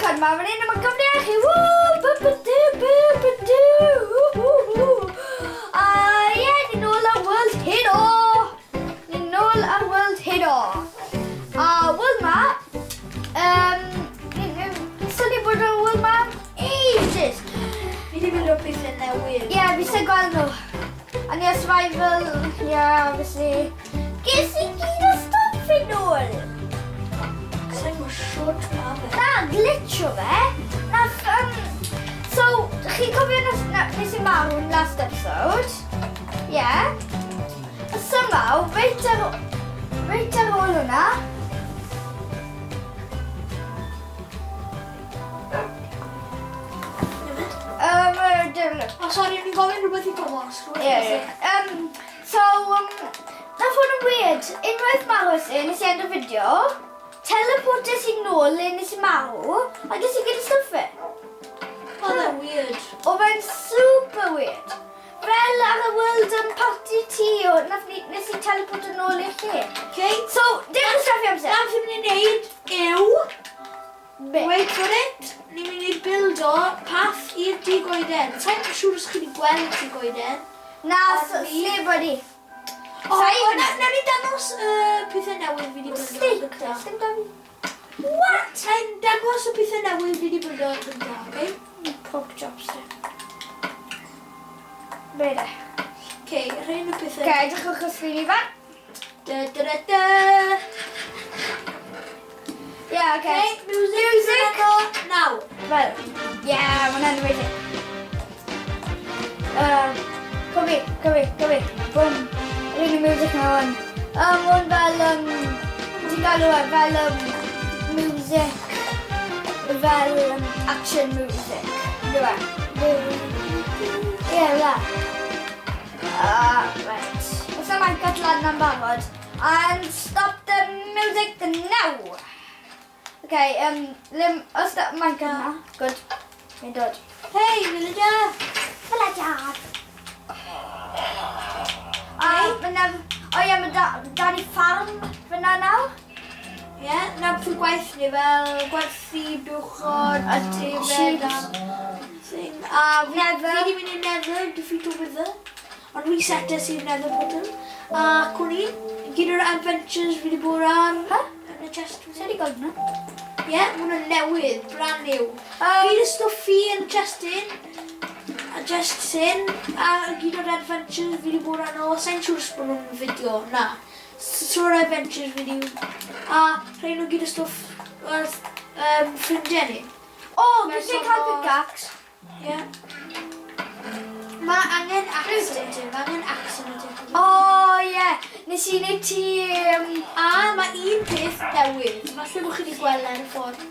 episode ma fan hyn, a mae'n gyfle i chi. Woo! Bu bu du bu bu du! Woo woo woo! A ie, ni nôl ar World Hero! Ni nôl ar World Hero! A World ma, um, ni, ni, ni sylwi bod ar World ma am ages! Fi wedi mynd o pethau newydd. Ie, yeah, fi sy'n gweld nhw. A ni ar survival, ie, yeah, obviously. Ges i gyd o stwff fi nôl! Sa'n gwybod siwt ma fe. Na, glitch o fe. Nath, so, chi'n cofio nes, na, nes i marw yn last episode? Ie. Yeah. A somehow, reit ar, reit ar ôl hwnna, dim... O, sori, o'n i'n gofyn rhywbeth i Tomos. Ie, ie. So, nath hwn yn weird. Unwaith marwes i, nes i end y fideo, teleportes i nôl le nes i marw, a ges i gyda stwff fe. Oedd e'n weird. Oedd e'n super weird. Fel ar y World um, Party ti, o, nath ni, nes i teleporto nôl i'r lle. Okay. So, dim gwastraffu amser. Na beth fi'n mynd i wneud yw... Be? Wait for it. Ni'n mynd i bildo path i'r tŷ goeden. Sa'n siŵr os chi wedi gweld tŷ goeden. Na, sneb wedi. O, o, na, nawn ni dangos y pethau newydd fi wedi bildo. Steak, dim da fi. What? Na'n dangos y pethau newydd fi wedi bildo gynta, oce? Pork chops, de. Be de? Okay, rhain y pethau. Okay, edrychwch y sgrin i fan. Da, da, da, da. Yeah, okay. Okay, music. Music. Now. Well, yeah, mae hwnna'n amazing. Cofi, cofi, cofi. Boom. Yr un music na hwn. Hwn fel, ti'n galw e fel music, fel action music. Ynddo fe? Ie, fel. Right. Os am Minecraft lan am barod. And stop the music now! Okay, lim, os da Minecraft na. Good. Fi'n dod. Hey, villager! Villager! A fyna, o ie, mae da, da ni ffarm fyna nawr. Ie, yeah, na beth yw gwaith ni fel gwerthu buchod a defaid a thing. A fi, Nether. fi di mynd i Nether, defeat o Wither. Ond resettes i'r Nether portal. A cwn i, gyd o'r adventures fi di bod ar. Ha? Yn y chest. Sa'n i gweld hwnna? Ie, yeah, mae hwnna'n newydd, brand new. Gyd y stwff fi yn y chest in, a chest sin, a gyd o'r adventures fi di bod arno. Sa'n siŵr os bod nhw'n fideo, na. So o'r adventures fi di... A rhaid nhw gyd y stwff oedd ffrindiau ni. O, gallu cael pickaxe. Ie. Mae angen axe yn ti, mae angen axe yn ti. O, ie. Nes i wneud ti... A mae un peth newydd, falle bod chi wedi gweld ar y ffordd.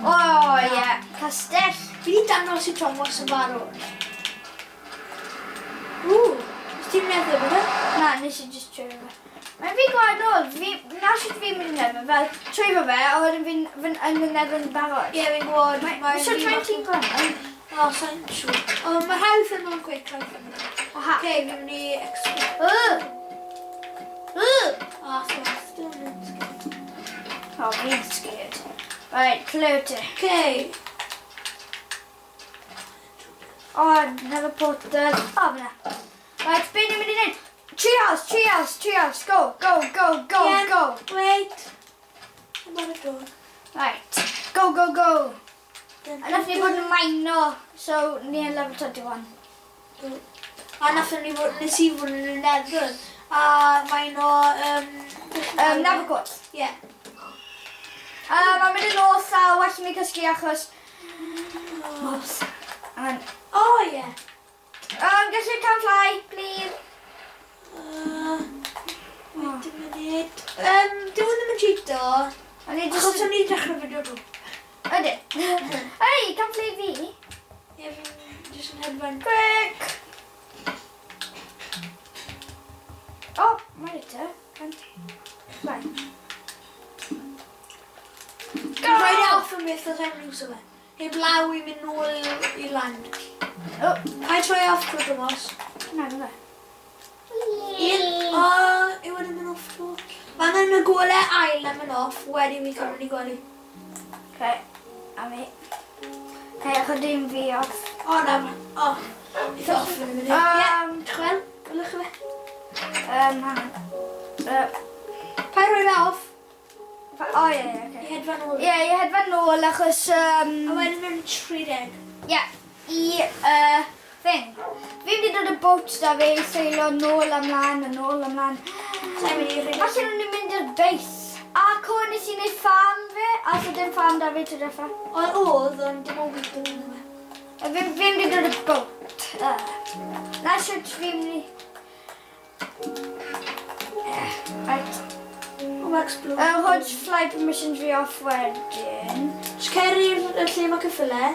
O, ie. Castell. Fi wedi dangos i Tomos yn barod. Ww, nes ti'n meddwl bod e? Na, nes i just trwy fe. Mae fi gwahanol, fi, na sut fi'n mynd i nefyn, fel trwy fe, a wedyn fi'n fi yn y nefyn barod. Ie, fi'n gwybod. Mae sut mae'n ti'n gwahanol? O, sa'n siŵr. O, mae rhaid ffilm o'n quick, rhaid ffilm o'n quick. Aha. Okay, fi'n mynd i explore. O, still yn scared. O, fi'n scared. Right, clear ti. Okay. O, another portal. O, fyna. Right, be ni'n mynd i wneud? Treehouse, treehouse, treehouse. Go, go, go, go, Yeah, go. Wait. I'm on a door. Right, go, go, go. Dun, A nath ni bod yn maino, so ni yn level 21. A nath ni fod, nes i fod yn y nether. A mae'n o... Nether quartz. Ie. Yeah. Mae'n mynd yn nos a well i mi cysgu achos... Mobs. And, Oh, ie. Yeah. Gallu can fly, please. Wait a minute. Dyw e ddim yn cheato. O'n i Achos just... o'n i dechrau fideo drwy. Ydy. Hey, can fly fi. Ie, fi'n jyst yn hedfan. Quick! Oh, mae'n eto. Can't fly. Go! Rhaid i off yn beth oedd e'n iwso fe. Heb law i mynd nôl i land. Oh, Paid troi off trwy Tomos. na, na. Un, o, yw wedi mynd off trwy. Mae angen y golau ail am yn off, wedi fi cymryd i gwely. Okay. Na fi. Hei, achos dim fi off. O, na. O, eitha off yn y munud. Ie, chwel, gwelwch chi fe. Hang on. Pa roi fe off? O, ie, ie, oce. I hedfan nôl. Ie, i hedfan nôl achos... A wedyn mewn 30. Ie, i thing. Fi wedi dod y boat da fi i seilo nôl a mlaen a nôl a mlaen. Sa'n mynd i rhedeg. Falle nhw'n mynd i'r base. A co nes i wneud farm fi, a so dim farm da fi tro diwetha. Oedd, ond dim ond wheat yn yna. Fi wedi dod y boat. Na shwt fi mynd i... Right. O, mae explode. Rhoi fly permissions fi off wedyn. Just cer i'r y lle mae ceffylau.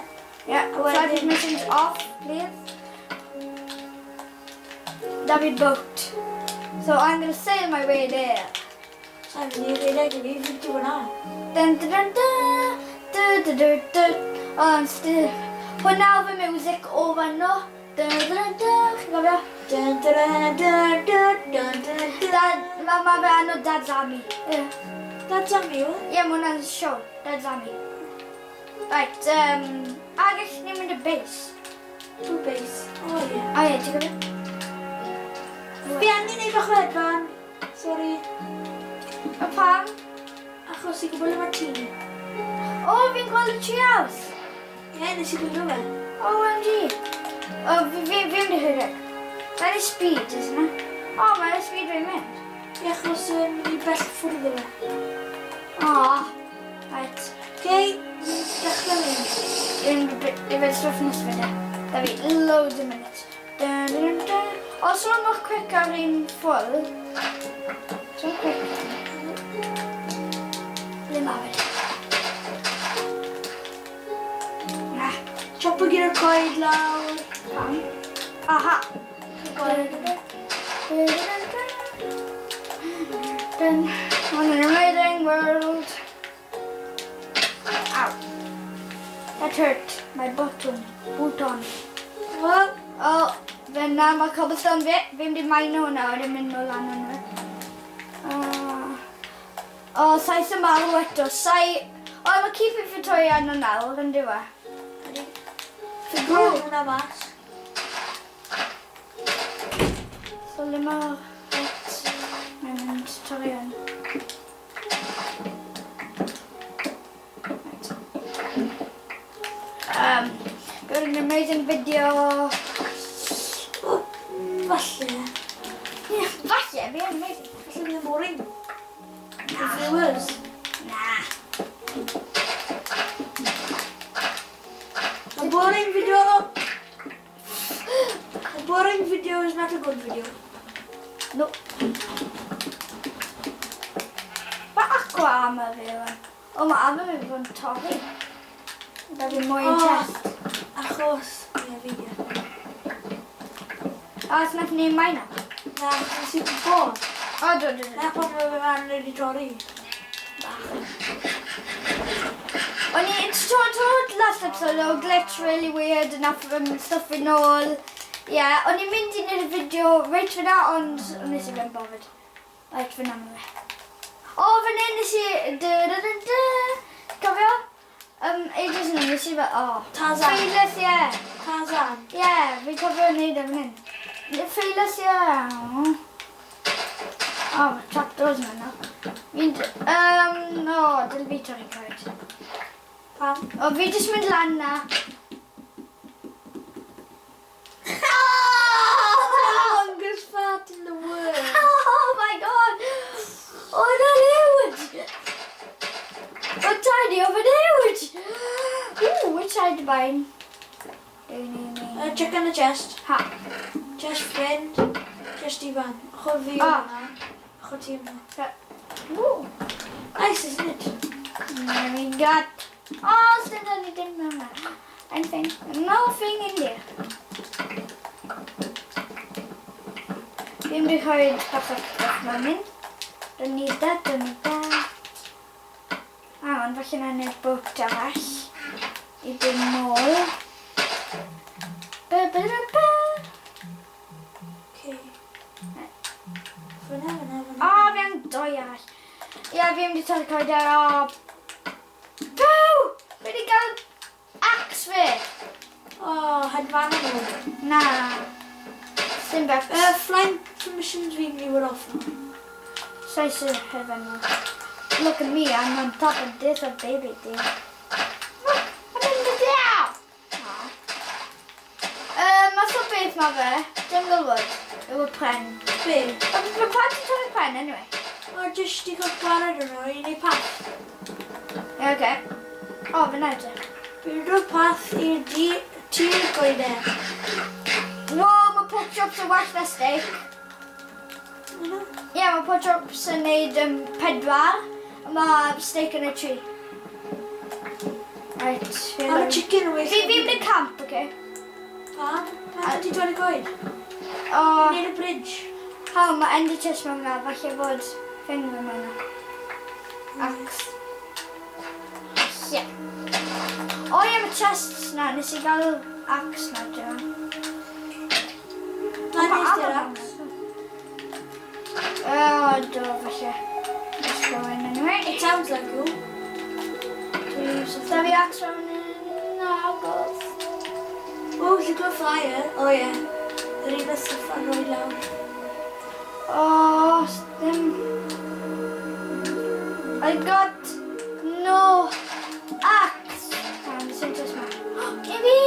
Yeah, A fly wedyn- permissions off, please. Da fi boat. So I'm going to sail my way there. Sa'n mynd i rhedeg i fi, fi'n dwi hwnna. Dun dun dun dun dun dun dun dun. Oh, I'm still... Hwna oedd y music o fanno. Dun dun dun dun. Chi'n gofio? Dun dun dun dun dun dun dun dun. Dad, ma fe enw Dad's Army. Ie, Dad's Army, o? yeah, mae hwnna'n show. Dad's Army. Right, a gallwn ni mynd y base. Two base. O, ie. O ie, ti'n gofio? Fi angen neud bach o hedfan. Sorry. A pam? Achos i gwybod le mae tŷ. O, fi'n gweld y treehouse. Ie, nes i gwylio fe. OMG. O, fi mynd i hwyrach. Mae'n i speed, isn't it? O, mae'n speed fi'n mynd. Ie, achos mynd i bell ffwrdd o fe. O, right. Oce, dechrau mynd. Fi'n i fe stwff nes fe de. Da fi loads of minutes. Dun, dun, dun. O, so mor quick ar un full. So quick. Le ma fe? Na. Chopo gyda'r coed lawr. Pam? Aha. Coed. Dun, dun. On an amazing world. Ow. That hurt. My bottom. Button. Wel, O, fe na, mae cobblestone fi. Fi'n mynd i mine hwnna, wedyn mynd nôl lan hwnna. O, saith y marw eto. Sai... O, mae keep inventory arno nawr, yn dyw e? ffigro hwnna mas. So, le mae'r... Right. Mae'n mynd torri hwn. Right. Got an amazing video. O, falle. Yeah, falle, fi yn amazing. Falle bydd yn boring. The viewers. Na. A boring video... A boring video is not a good video. No. Mae aqua armor fi yw. O, mae armor fi fod yn torri. Da fi mwy yn O. chest. Achos... Ie, fi ie. O, os nath ni mine Na, nes i gwybod. O, do, do, do. Na pan mae fe fan wedi torri. O'n i, to, last episode, o glitch really weird, and nath stuff fi nôl. Ie, yeah, o'n i'n mynd i wneud y fideo reit fyna, ond nes i ddim bothered. Reit fyna ma fe. O, fan hyn nes i... Da, da, da, da. Cofio? Ages yn ôl, nes i fel, o. Tarzan. Fearless, ie. Tarzan. Ie, yeah, fi'n cofio wneud e fan hyn. Fearless, ie. O, mae trapdoors yma nawr. Fi'n... O, dyl fi torri coed. Pam? O, fi jyst mynd lan na. The longest fart in the world. Oh my God! Oh, that's huge! Oh, tiny over huge! Ooh, which side mine? Check on the chest. Ha. Chest friend. Chest Ifan. Ochr fi Ah. yna. Ochr ti yna. Ooh. Nice, isn't it? There we got. Oh, still don't need mama. Anything. Nothing in there. Fi'n mynd i rhoi bach o stuff mewn mynd. Don't need that, don't need that. Ah, ond falle na wneud boat arall. I dyn nôl. Ba, ba, ba, ba. Okay. Fyna, fyna, fyna. O, fi angen doi arall. Ie, fi mynd i torri coed ar. O. Bw! Fi wedi gael Hedfan yn ôl. Na. Dim ducks. Flying permissions fi'n mynd i fod off nawr. Sa eisiau hedfan nhw. Look at me, I'm on top of this a baby thing. Look, I'm in the air! Aw. Math o beth mae fe, jungle wood, yw y pren. Be? Mae plant yn torri pren, anyway. O, jyst i cael gwared o'n nhw i wneud path. Ie, oce. O, fe na edrych. Buildo path i'r di tir goeden. Wow, mae pork chops yn well na steak. Ie, yeah, mae pork chops yn neud 4, a mae steak yn neud 3. Right, fi A mae chicken yn well. Fi'n mynd i camp, oce? Pam? Pam ti torri goed? O, Wneud y bridge. Ha, mae ender chest mewn na, falle fod thing mewn na. Axe. Ie. O ie, mae chests na, nes i gael axe na, dwi'n. Na, nes ti'r axe. O, do, falle. Let's go in anyway. It sounds like you. Da fi axe mewn yn agos. O, lle gweld fire. O ie. Yr un stwff ar roi lawr. O, ddim. I got no axe. Na, nes i'n just ma. I fi!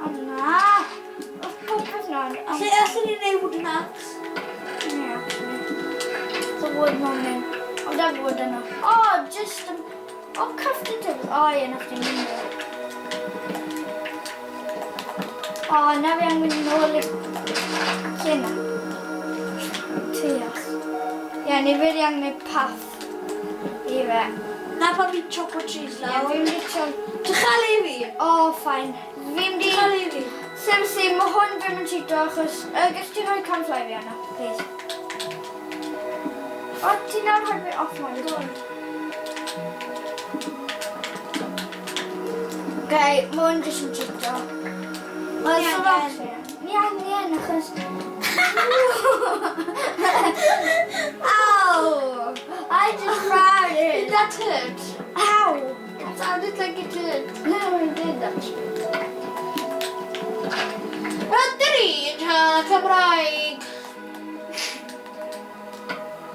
O na! O, popeth na. Alle ni wneud wooden axe? Yeah, actually. The wood mewn un. O, da wood yno. Oh, just... Oh, crafting table. O, ie, nath ni mynd. O, na fi angen mynd nôl i'r lle na. Tias. Ie, ni really angen gwneud path i fe. Na pan fi'n chopo trees Ie, lawr. fi'n mynd i trio. Drycha le fi. O, fine. Fi'n mynd i. Drycha le fi. Seriously, mae hwn ddim yn cheato achos. Gall ti rhoi campfire fi yna, please? O, ti nawr rhoi fi off my phone. Okay, mae hwn jyst yn cheato. Wel, Ni so angen. Ni angen, achos. Ow! I just farted. Did that hurt? Ow! It sounded like it hurt. No, it did actually. Rydyn ni yn siarad Cymraeg.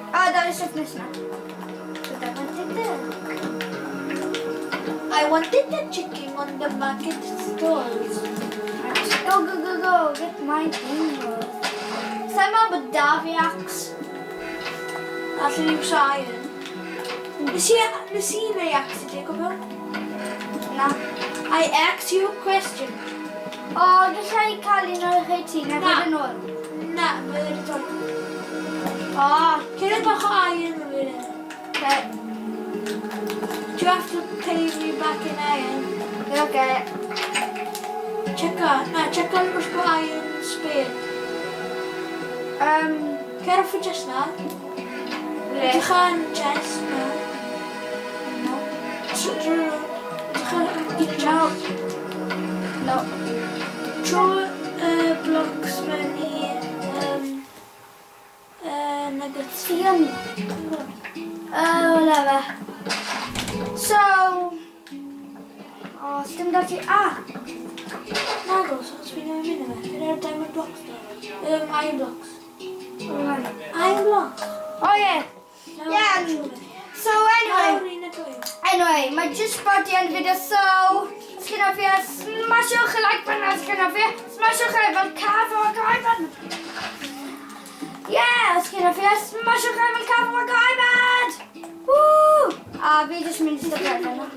O, da fi stwff nes na. Da. I wanted the chicken on the market stalls. Go, go, go, go, get my thing. Sa'n meddwl bod da fi axe? Allen ni iwso iron. Nes i neu axe i ti, gofio? Na. I asked you a question. O, gallai cael un o'r rhai ti, na Na. fod yn ôl. Na, mae wedi torri. O, Cyn bach o iron yn fyny. Okay. Do you have to pay me back in iron? Okay. Checka, na, checka os bod iron spare. Cer off y chest na. Le? Edrych yn chest na. No. Edrych yn y chest. No. Trwy blocks mewn i nuggets. Fi yn. Whatever. So. O, dim da ti. Ah! Nagos, os fi'n mynd mynd yma. Gyda'r diamond blocks da. Iron blocks. Right. Iron blocks. Oh, yeah. Nawr, Yeah. So anyway. Nawr un y dwy. Anyway, mae just about the end of the video, so os chi'n hoffi, smashwch y like button os chi'n hoffi, smashwch e fel cath o'r iPad. Yeah, os chi'n hoffi, smashwch e fel cath o'r iPad. Woo! A fi jyst mynd i stopio yna.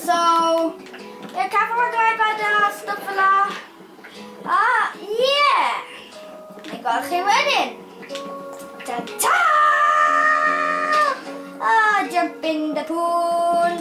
So, yeah, cath o'r iPad a stwff fel la. A, yeah! Na i gweld chi wedyn. Ta-ta! Ah, jump in the pool.